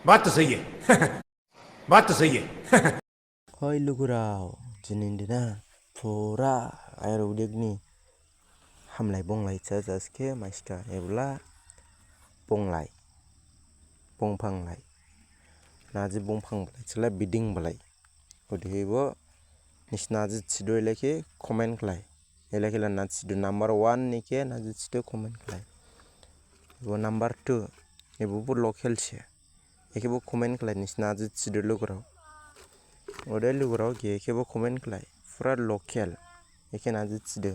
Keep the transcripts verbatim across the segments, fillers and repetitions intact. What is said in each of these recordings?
बात तो सही है। बात तो सही है। Hoi lugurao, jini dina pura ayurvedic ni hamlai bonglai cha jaske maista ebla bonglai, bongphanglai, naji bongphang balai chila biding balai. Odehe bo nisi naji chido elakhe comment khlai. Elakhe la naji chido number one ni khe naji chido comment khlai. Ebo number two, ebo bo local se. Ekhebo comment khlai nisi naji chido lugurao. Ode lugurao ge ekhebo comment khlai. Pura local. Ekhe naji chido.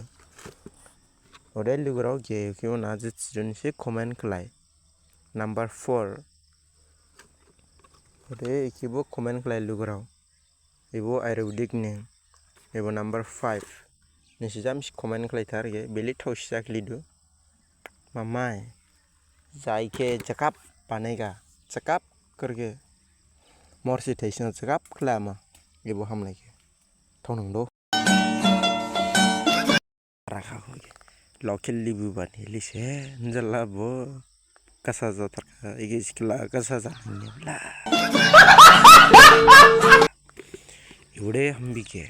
Ode lugurao ge ekhebo naji chido nisi comment khlai. Number four. Ode ekhebo comment khlai lugurao. Ebo ayurvedic ni. Ebo number five. Nisi jamsi comment khlai thar ge beli thao sisa khlidu. Mamai. Jai khe chakap banega. Chakap karge. Morsi thaisna chakap khlama. Ebo hamlai khe. Thao nang do. Rakha hoge. Local libu ban hili se. Njala bo. Kasa jathar kha. Ege sikla kasa ja. Bla. Iwde hambi khe.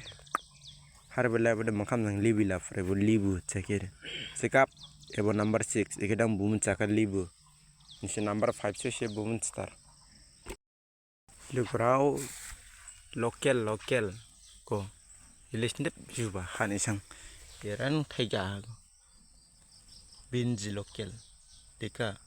Har bela bede makham jang libi la fre bo libu chakere. Chakap. Ebo number six. Ege dang bumun chakar libu. Nisi number five se se bumun star. Lugurao local local ko. Ilis ndep juba hani sang. Keran thaiga ko. Binji local. Deka.